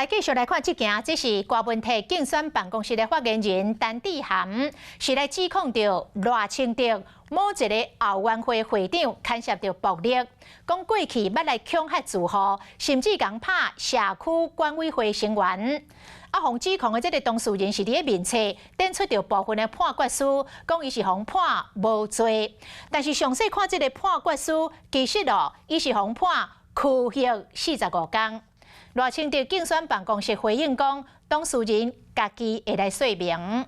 來繼續來看這件，這是柯文哲競選辦公室的發言人陳智菡，是來指控著賴清德某一個後援會會長牽涉著暴力，講過去捌來恐嚇住戶，甚至共拍社區管委會成員。啊，予指控的這個當事人是佇咧面冊登出著部分的判決書，講伊是予判無罪，但是詳細看這個判決書，其實哦，伊是予判拘役45工。賴清德競選辦公室回應講，當事人家己會來說明。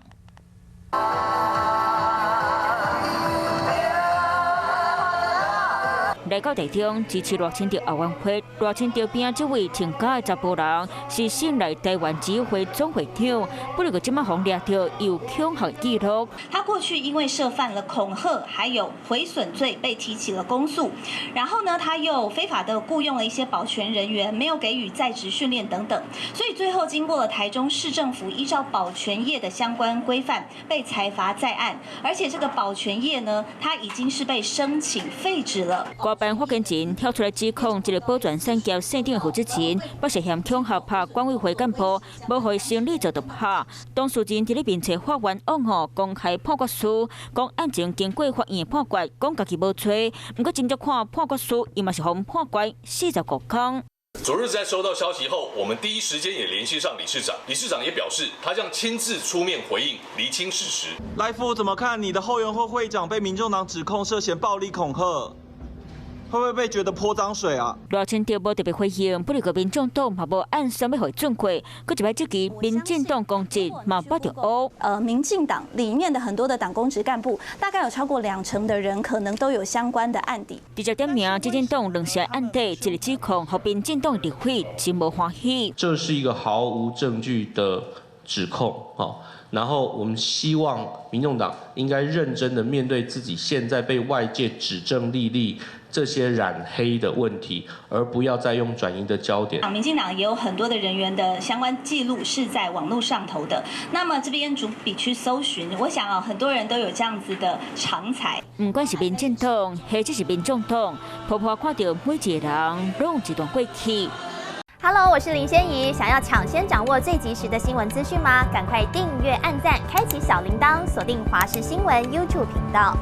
來到台中支持賴清德後援會，賴清德邊這位穿甲的查埔人是信賴台灣之會總會長，不過這擺予掠著有恐嚇記錄。他過去因為涉犯了恐嚇還有毀損罪，被提起了公訴。然後呢，他又非法的僱傭了一些保全人員，沒有給予在職訓練等等，所以最後經過了台中市政府依照保全業的相關規範，被裁罰在案。而且這個保全業呢，他已經是被申請廢止了。柯辦發言人跳出來指控，這個保全產業社長負責人，不涉嫌恐嚇拍管委會幹部，無予生理做就拍。當事人佇咧面冊法院網號公開判決書，講案情經過法院判決，講家己無罪。毋過真正看判決書，伊嘛是予判關45工。昨日在收到消息後，我們第一時間也聯繫上理事長，理事長也表示，他將親自出面回應，釐清事實。賴副怎麼看？你的後援會會長被民眾黨指控涉嫌暴力恐嚇？會不會被覺得潑髒水啊？賴清德無特別回應，不過民眾黨嘛無按啥欲予伊准過，閣一擺這支民進黨攻擊嘛捌著烏。民進黨裡面的很多的黨公職幹部，大概有超過兩成的人可能都有相關的案底。直接點名，執政黨兩席案底，這個指控，予民進黨立委真無歡喜。這是一個毫無證據的指控，哦。然後我們希望民眾黨應該認真的面對自己現在被外界指證歷歷這些染黑的問題，而不要再用轉移的焦點。民進黨也有很多的人員的相關記錄是在網絡上頭的。那麼這邊逐筆去搜尋，我想啊，很多人都有這樣子的長才。毋管是民進黨，或者是民眾黨，婆婆看著每一個人攏有一段過去。 Hello，我是林仙怡。想要搶先掌握最及時的新聞資訊嗎？趕快訂閱、按讚、開啟小鈴鐺，鎖定華視新聞 YouTube 頻道。